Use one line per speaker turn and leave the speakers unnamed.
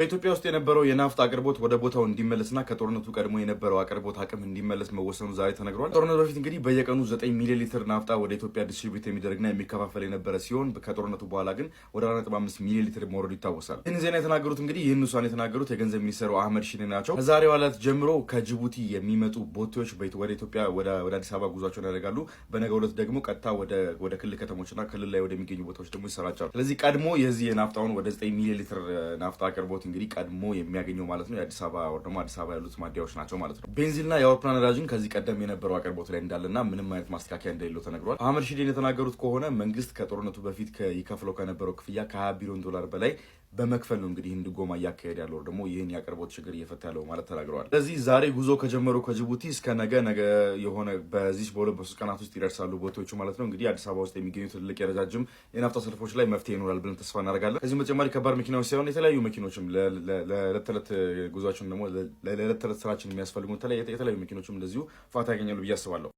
በኢትዮጵያ ውስጥ የነበረው የናፍጣ አቅርቦት ወደ ቦታው እንዲመለስና ከጦርነቱ ቀድሞ የነበረው አቅርቦት አቅም እንዲመለስ መወሰኑ ዛሬ ተነግሯል። ጦርነቱ በፊት እንግዲህ በየቀኑ 9 ሚሊዮን ሊትር ናፍጣ ወደ ኢትዮጵያ distribute የሚደረግና የሚከፋፈል የነበረ ሲሆን ከጦርነቱ በኋላ ግን ወደ 4.5 ሚሊዮን ሊትር መውረዱ ይታወሳል። ይህን ዜና የተናገሩት እንግዲህ ይህን ውሳኔ የተናገሩት የገንዘብ ሚኒስትሩ አህመድ ሽዴ ናቸው። ከዛሬው ዕለት ጀምሮ ከጅቡቲ የሚመጡ ቦቴዎች ወደ ኢትዮጵያ ወደ አዲስ አበባ ጉዟቸውን ያደርጋሉ። በነገው ዕለት ደግሞ ቀጥታ ወደ ክልል ከተሞችና ክልል ላይ ወደሚገኙ ቦታዎች ደግሞ ይሰራጫሉ። ስለዚህ ቀድሞ የዚህ የናፍጣውን ወደ 9 ሚሊዮን ሊትር ናፍጣ አቅርቦት እንግዲህ ቀድሞ የሚያገኘው ማለት ነው የአዲስ አበባ ወይ ደግሞ አዲስ አበባ ያሉት ማደያዎች ናቸው ማለት ነው። ቤንዚንና የአውሮፕላን ነዳጅን ከዚህ ቀደም የነበረው አቅርቦት ላይ እንዳለና ምንም አይነት ማስተካከያ እንደሌለው ተነግሯል። አህመድ ሺዴን የተናገሩት ከሆነ መንግስት ከጦርነቱ በፊት ይከፍለው ከነበረው ክፍያ ከ20 ቢሊዮን ዶላር በላይ በመክፈል ነው እንግዲህ ይህን ድጎማ እያካሄደ ያለው ደግሞ ይህን የአቅርቦት ችግር እየፈታ ያለው ማለት ተናግረዋል። ስለዚህ ዛሬ ጉዞ ከጀመሩ ከጅቡቲ እስከ ነገ ነገ የሆነ በዚህ በሁለት በሶስት ቀናት ውስጥ ይደርሳሉ ቦቴዎቹ ማለት ነው። እንግዲህ አዲስ አበባ ውስጥ የሚገኙ ትልልቅ የረጃጅም የናፍጣ ሰልፎች ላይ መፍትሄ ይኖራል ብለን ተስፋ እናደርጋለን። ከዚህም በተጨማሪ ከባድ መኪናዎች ሳይሆን የተለያዩ መኪኖችም ለዕለት ተዕለት ጉዟችን ደግሞ ለዕለት ተዕለት ስራችን የሚያስፈልጉ የተለያዩ መኪኖችም እንደዚሁ ፋታ ያገኛሉ ብዬ አስባለሁ።